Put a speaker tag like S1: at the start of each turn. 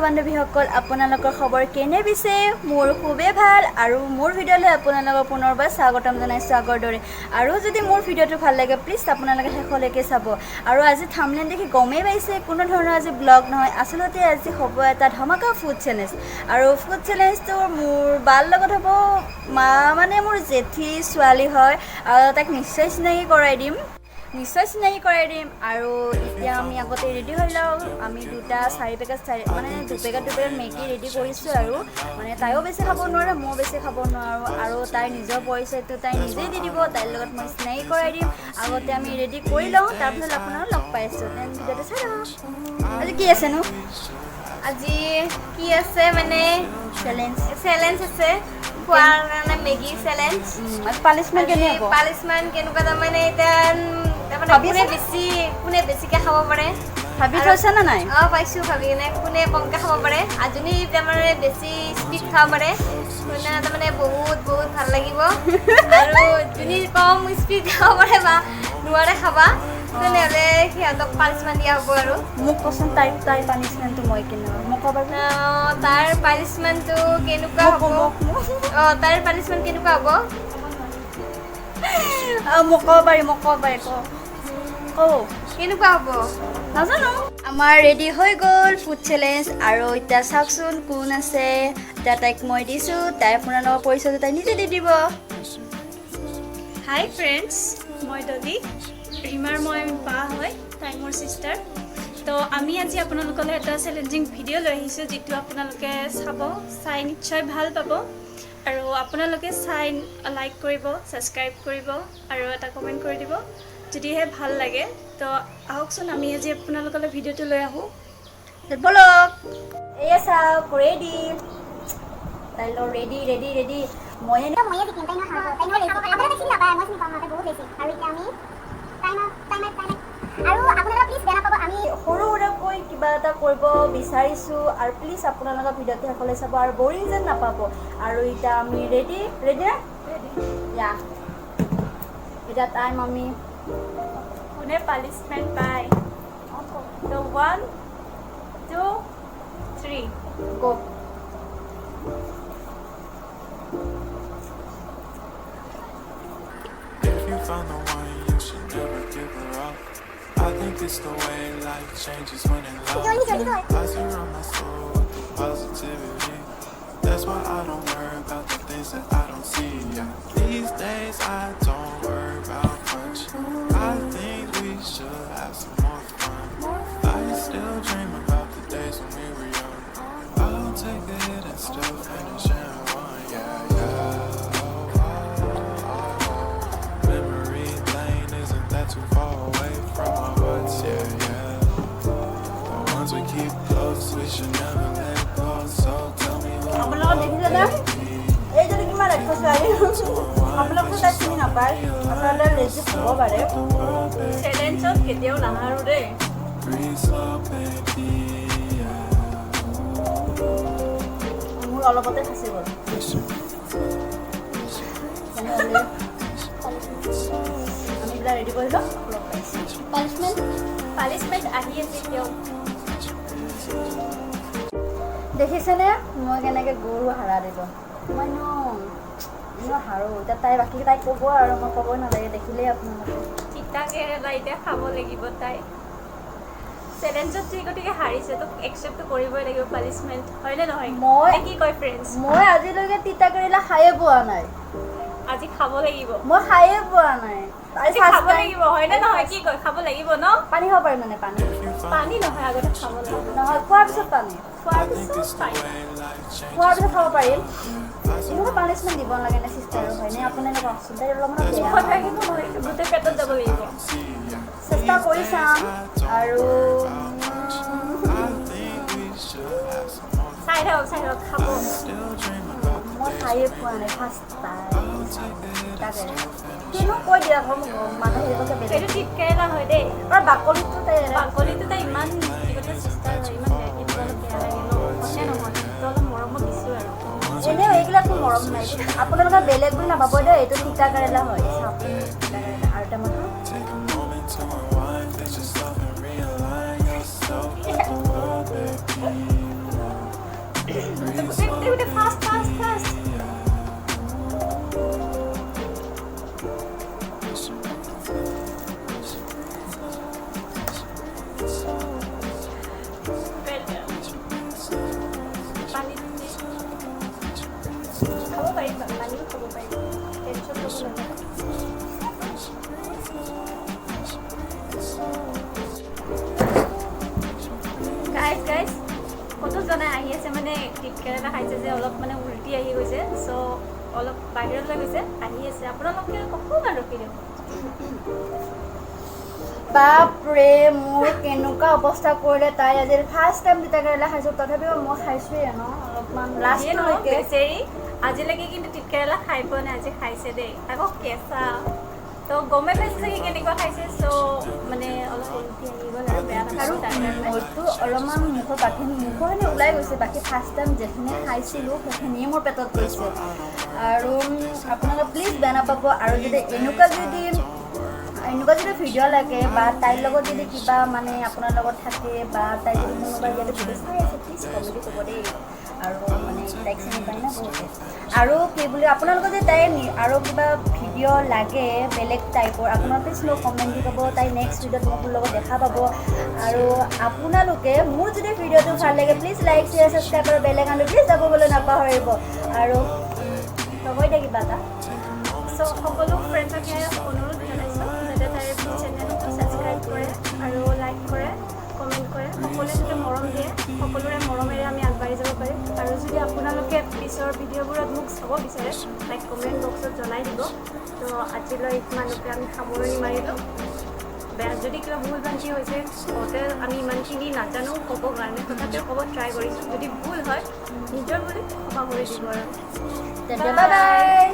S1: বান্ধৱীসকল, আপোনালোকৰ খবৰ কেনে পিছে? মোৰ খুবেই ভাল আৰু মোৰ ভিডিঅ'লৈ আপোনালোকক পুনৰবাৰ স্বাগতম জনাইছোঁ আগৰ দৰে। আৰু যদি মোৰ ভিডিঅ'টো ভাল লাগে, প্লিজ আপোনালোকে শেষলৈকে চাব। আৰু আজি থামনেল দেখি গমেই পাইছে, কোনো ধৰণৰ আজি ব্লগ নহয়, আচলতে আজি হ'ব এটা ধমাকা ফুড চেলেঞ্জ। আৰু ফুড চেলেঞ্জটো মোৰ বাৰ লগত হ'ব। মা মানে মোৰ জেঠী ছোৱালী হয় আৰু তাইক নিশ্চয় চিনাকি কৰাই দিম, নিশ্চয় চিনাকি কৰাই দিম। আৰু এতিয়া আমি আগতে ৰেডি হৈ লওঁ। আমি দুটা চাৰি পেকেট, চাৰি মানে দুপেকেট দুপেকেট মেগী ৰেডি কৰিছোঁ। আৰু মানে তাইও বেছি খাব নোৱাৰে, ময়ো বেছি খাব নোৱাৰোঁ। আৰু তাইৰ নিজৰ পৰিচয়টো তাই নিজেই দি দিব, তাইৰ লগত মই চিনাকি কৰাই দিম। আগতে আমি ৰেডি কৰি লওঁ, তাৰপিছত আপোনাক লগ পাইছোঁ। Then ভিডিঅ'টো চাই লওক। আজি কি আছেনো?
S2: আজি কি আছে মানে?
S1: চেলেঞ্জ।
S2: চেলেঞ্জ আছে খোৱাৰ কাৰণে, মেগী চেলেঞ্জ।
S1: পানিছমেণ্ট কেনে হ'ব?
S2: পানিছমেণ্ট কেনেকুৱা, তাৰমানে এতিয়া তাৰমানে
S1: ভাবি
S2: কোনে
S1: আছানে?
S2: বেছি, কোনে বেছিকে খাব পাৰে।
S1: ভাবি থৈছা নে নাই?
S2: অঁ, পাইছোঁ ভাবি কিনে। কোনে কমকে খাব পাৰে আৰু যোনে তাৰমানে বেছি স্পীড খাব পাৰে, কোনে তাৰমানে বহুত বহুত ভাল লাগিব। আৰু যোনে কম স্পীড খাব পাৰে বা নোৱাৰে খাবা, তেনেহ'লে সিহঁতক পানিছমেণ্ট দিয়া হ'ব। আৰু
S1: মোক কচোন, তাইৰ পানিছমেণ্টটো মই কেনেকুৱা, মোক ক'ব পাৰিবি?
S2: তাৰ পানিছমেণ্টটো কেনেকুৱা
S1: মোক
S2: হ'ব?
S1: মোক
S2: অঁ, তাৰ পানিছমেণ্ট কেনেকুৱা হ'ব?
S1: মোক ক'ব পাৰি, মোক ক'ব পাৰি, ক কওঁ।
S2: কেনেকুৱা হ'ব?
S1: নাজানো। আমাৰ ৰেডি হৈ গ'ল ফুড চেলেঞ্জ। আৰু এতিয়া চাওকচোন কোন আছে। এতিয়া তাইক মই দিছোঁ, তাই আপোনালোকৰ পৰিচয়টো তাই নিজে দি দিব।
S3: হাই ফ্ৰেণ্ডছ, মই ডলি, ৰীমাৰ মই বা হয়, তাই মোৰ ছিষ্টাৰ। তো আমি আজি আপোনালোকলৈ এটা চেলেঞ্জিং ভিডিঅ' লৈ আহিছোঁ, যিটো আপোনালোকে চাব, চাই নিশ্চয় ভাল পাব। আৰু আপোনালোকে চাই লাইক কৰিব, ছাবস্ক্ৰাইব কৰিব আৰু এটা কমেণ্ট কৰি দিব যদিহে ভাল লাগে। তো আহকচোন, আমি আজি আপোনালোকলৈ ভিডিঅ'টো লৈ আহোঁ।
S1: ব'লক। এয়া চাওক, ৰেডি। তাই ল ৰেডি ৰেডি ৰেডি। মই
S4: ময়ে জিকিম, তাই নহয় হাৰিব, তাই নহয় লেজি। আপোনালোকে চিনি নাপায়, মই চিনি পাওঁ ন, তাই বহুত লেজি। আৰু এতিয়া আমি টাইম টাইম টাইম। আৰু আপোনালোকে প্লিজ বেয়া নাপাব, আমি
S1: সৰু সুৰাকৈ কিবা এটা কৰিব বিচাৰিছোঁ আৰু প্লিজ আপোনালোকৰ ভিডিঅ'টো শেষলৈ চাব আৰু বৰিং যেন নাপাব। আৰু এতিয়া আমি ৰেডি, ৰেডি না? ইয়া, এতিয়া টাইম আমি
S3: কোনে পানিছমেণ্ট পায়। তো ওৱান, টু, থ্ৰী।
S1: গ'।
S5: If you found the one, you should never give her up. I think it's the way life changes when in love.
S4: জলদি জলদি কৰ।
S5: I surround my soul with the positivity. That's why I don't worry about the things that I don't see. Yeah. These days I don't worry about much. I think we should have some more fun. I still dream about the days when we were young. I'll take a hit and still finish in one. Yeah. Oh, oh, oh. Memory lane isn't that too far away from our hearts? Yeah. The ones we keep close, we should never let go. So tell me who
S1: আপোনালোকক দেখিছেনে? এইজনী কিমান ৰাক্ষস ছোৱালী। আপোনালোকতো তাইক চিনি নাপায়, আচলতে লেজি হ'ব পাৰে।
S3: চেলেঞ্জত কেতিয়াও নাহাৰো দেই।
S5: Breathe slow, baby. Yeah.
S1: মোৰ অলপতে ফাঁচি গ'ল। তেনেহ'লে আমি এইবিলাক ৰেডি কৰি লওঁ, লগ পাইছোঁ।
S4: পানিছমেণ্ট।
S3: পানিছমেণ্ট আহি আছে এতিয়াও।
S1: দেখিছেনে, মই কেনেকৈ গৰু হাৰা দিলোঁ? মই ন এনেও হাৰো। এতিয়া তাই বাকী তাই ক'ব আৰু মই ক'বই নালাগে, দেখিলেই আপোনালোকে।
S3: তিতা কেৰেলা এতিয়া খাব লাগিব। তাই চেলেঞ্জত যি গতিকে হাৰিছে, তো একচেপ্টটো কৰিবই লাগিব পানিছমেণ্ট, হয়নে নহয়?
S1: মই
S3: নে কি কয় ফ্ৰেণ্ডছ?
S1: মই আজিলৈকে তিতা কেৰেলা খায়ে পোৱা নাই।
S3: আজি খাব লাগিব।
S1: মই খায়ে পোৱা নাই।
S3: আজি
S1: ফাৰ্ষ্ট
S3: খাব
S1: টাইম।
S3: লাগিব, হয়নে নহয়? কি কয়, খাব লাগিব ন?
S1: পানী খাব পাৰিম মানে পানী?
S3: পানী নহয়, আগতে খাব লাগিব।
S1: নহয়, খোৱাৰ পিছত পানী।
S3: খোৱাৰ পিছত পানী।
S1: খোৱাৰ পিছত খাব পাৰিম। এনেকুৱা পানিছমেণ্ট দিব নালাগে নে চিষ্টাৰ, হয়নে? আপোনালোকে কওকচোন। তাই অলপমান বেয়া।
S3: মুখত ৰাখিব নহয়, গোটেই পেটত যাব লাগিব।
S1: চেষ্টা কৰি চাম আৰু
S5: I think we should have some more.
S3: চাই থাকক, চাই থাকক, খাব।
S5: Still dream about the
S1: মই খায়ে পোৱা নাই, first time.
S5: I'll take a hit and
S1: তাকে
S5: still finish.
S1: কিনো কৈ দিয়া আকৌ, মোক মানুহে কৈছে বেলেগ।
S3: সেইটো তিত কেৰেলা হয় দেই।
S1: আৰু বাকলিটো তাই এৰাই।
S3: বাকলিটো তাই ইমান যিগতে চিষ্টাৰ হয়, ইমান বেয়াকৈ দিব, অলপ বেয়া লাগে ন, হয়নে নহয়? তো অলপ মৰমত দিছোঁ আৰু।
S1: এনেও এইবিলাকতো মৰম নাই। আপোনালোকে বেলেগ বুলি নাভাব দেই, এইটো তিতা কেৰেলা হয়। চাওক, তিতা কেৰেলা। আৰু এটা মই খাওঁ।
S5: Take a moment to unwind, face yourself and realign yourself with the world, baby.
S3: গোটেই গোটেই, Fast, fast, fast. Well done. পানী দি খাব পাৰিবা, পানীও খাব পাৰিবা, টেনশ্যন ল'ব নালাগে। গাইজ, গাইজ, ক'তো জনাই আহি আছে, মানে তিতকেৰেলা খাইছে যে অলপ মানে উল্টি আহি গৈছে। চ' অলপ বাহিৰলৈ গৈছে, আহি আছে। আপোনালোকে অকণমান ৰখি দিয়ক।
S1: বাপৰে, মোৰ কেনেকুৱা অৱস্থা কৰিলে তাই। আজি ফাৰ্ষ্ট টাইম তিতা কেৰেলা খাইছোঁ, তথাপিও মই খাইছোঁৱে ন অলপমান
S3: যিয়ে নহওক,
S1: লাষ্টলৈকে।
S3: বেচেৰি আজিলৈকে কিন্তু তিতকেৰেলা খাই পোৱা নাই, আজি খাইছে দেই, আকৌ কেঁচা। তো গমেই পাইছে চাগে কেনেকুৱা খাইছে। চ' মানে অলপ উল্টি আহি গ'ল আৰু বেয়া
S1: আৰু
S3: নাপাব তাৰ কাৰণে।
S1: মোৰতো অলপমান মুখৰ বাকী মুখৰখিনি ওলাই গৈছে, বাকী ফাৰ্ষ্ট টাইম যিখিনি খাইছিলোঁ সেইখিনিয়ে মোৰ পেটত গৈছে। আৰু আপোনালোকে প্লিজ বেয়া নাপাব। আৰু যদি এনেকুৱা যদি ভিডিঅ' লাগে বা তাইৰ লগত যদি কিবা মানে আপোনাৰ লগত থাকে বা তাই যদি কোনোবা ইয়াতে ভিডিঅ' চাই আছে, প্লিজ কমেণ্ট ক'ব দেই। আৰু মানে তাইক চিনি পায় না বহুতে। আৰু কি বুলি, আপোনালোকৰ যদি তাই আৰু কিবা ভিডিঅ' লাগে বেলেগ টাইপৰ, আপোনালোকে প্লিজ মোক কমেণ্ট দি ক'ব। তাই নেক্সট ভিডিঅ'ত মোৰ লগত দেখা পাব। আৰু আপোনালোকে মোৰ যদি ভিডিঅ'টো ভাল লাগে, প্লিজ লাইক, শ্বেয়াৰ, ছাবস্ক্ৰাইব আৰু বেল আইকনটো প্লিজ দাবাবলৈ নাপাহৰিব। আৰু কৈ দে কিবা এটা।
S3: চ' সকলো ফ্ৰেণ্ডছকে অনুৰোধ জনাইছোঁ যাতে তাইৰ চেনেলটো ছাবস্ক্ৰাইব কৰে আৰু লাইক কৰে, কমেণ্ট কৰে। সকলোৱে যাতে মৰম দিয়ে, সকলোৰে মৰমেৰে আমি আগবাঢ়ি যাব পাৰিম। আৰু যদি আপোনালোকে পিছৰ ভিডিঅ'বোৰত মোক চাব বিচাৰে, লাইক কমেণ্ট বক্সত জনাই দিব। তো আজিলৈ ইমানতে আমি সামৰণি মাৰিলোঁ। বেয়া যদি কিবা ভুল ভ্ৰান্তি হৈছে কওঁতে, আমি ইমানখিনি নাজানো ক'ব কাৰণে, তথাপিও ক'ব ট্ৰাই কৰিছোঁ। যদি ভুল হয়, নিজৰ বুলি ক্ষমা কৰি দিব। আৰু
S1: তেন্তে বাই বাই।